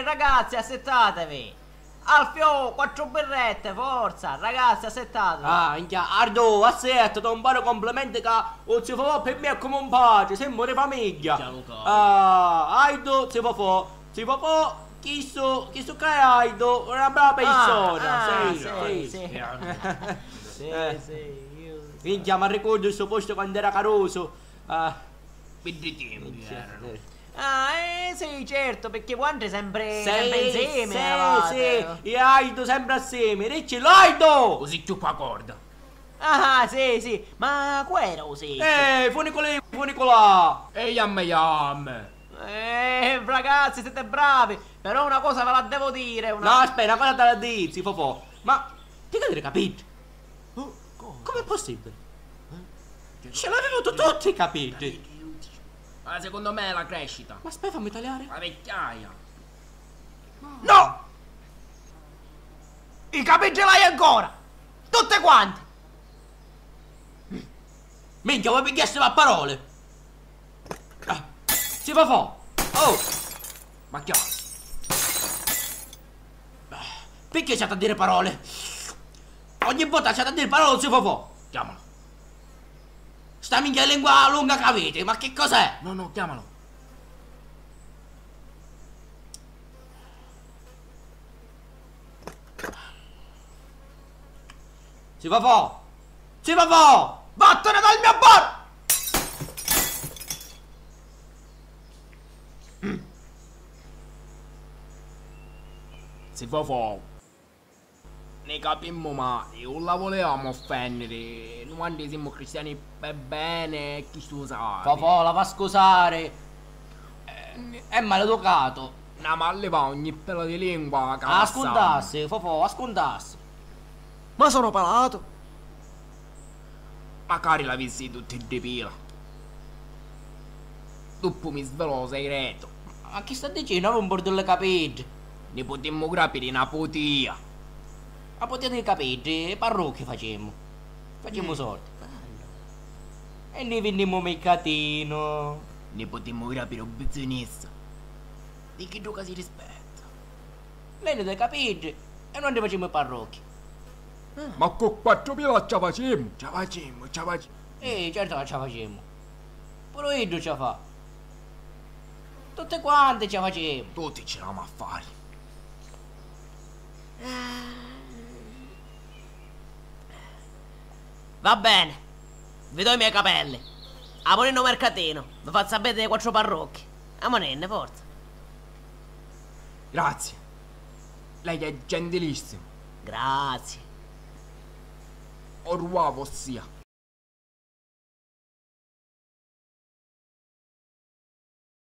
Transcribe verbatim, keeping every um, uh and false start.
ragazzi, assittatevi! Alfiò, quattru birrette, forza! Ragazzi, assittatevi! Ah, minchia, Ardu, assittati, un paru complimenti ca u zio Fofò pi mia è comu un patri, semu di famigghia! Gianluca. Ah, Aidu, zio Fofò, zio Fofò, chistu, chistu ccà è Aidu, una brava persona, ah, sì, sì, sì. Sì, eh, sì, io... Minchia, m'arricordu stu postu quannu era carusu. Ah. Beddi tempi eranu. Ah, eh, sì, certu, picchì vuantri sempri, sempri insemi eravate. Sì, sì, Aidu sempri assemi, dicci, l'Aidu! U sicchiu pâ corda. Ah, sì, sì, ma cu era u sicchiu? Eh, funiculì, funiculà! E jamme, jamme! Eh, ragazzi, site bravi, però una cosa ve la devo dire, una... No, aspetta, una cosa te la dici, Fofò, ma ti cadiri capiddi? Oh, cosa? Com'è possibile? Eh? Ce l'avevo tu tutti i capiddi! Ma secondo me è la crescita. Ma aspetta, fammi tagliare. La vecchiaia. No! I capiddi l'hai ancora! Tutti quanti! Minchia, mi pigghiasti a parole! Ah, si fa fo! Oh! Ma chiama! Picchì c'ha da dire parole? Ogni vota c'ha da dire parole, si fa fo! Chiamalo. Sta minchia lingua lunga che avete, ma che cos'è? No, no, chiamalo. Si fa fo! Si fa fo! Vattene dal mio bar! Si fa fo! Ni capimmu mali, 'un la vulìamu offènniri, nuantri simu cristiani ppé bbeni e chistu u sapi. Fofò, la fa scusari, è, è maleducatu. N'amu a livà ogni pela di lingua ca lassamu. Ascuntassi, Fofò, ascuntassi. Ma sono pelato? Macari l'avissi tutti ddi pila. Doppu mi svelò u segretu. Ma chi sta dicennu? Havi un burdillu i capiddi. Ni putimmu grapiri na putia. A putia di capiddi, parrucchi facemu. Facemu sordi. E ni vinnimmu u mircatinu. Ni putimmu grapiri u bizzinissa. Di chiddu ca si rispetta. Lei ni dà i capiddi e nuantri facemu i parrucchi. Ma cu quattru pila ci a facemu? Ci a facemu, ci a facemu. Eh, certu ca ci a facemu. Puru iddu ci a fa. Tutti quanti ci a facemu. Tutti ci l'hamu a fari. Va beni, vi dò i me capelli. Amuninni ô mercatinu, vi fazzu avèdiri quattru parrucchi. Amuninni, forza. Grazie. Lei è gentilissimo. Grazie. Au revoir, vossia.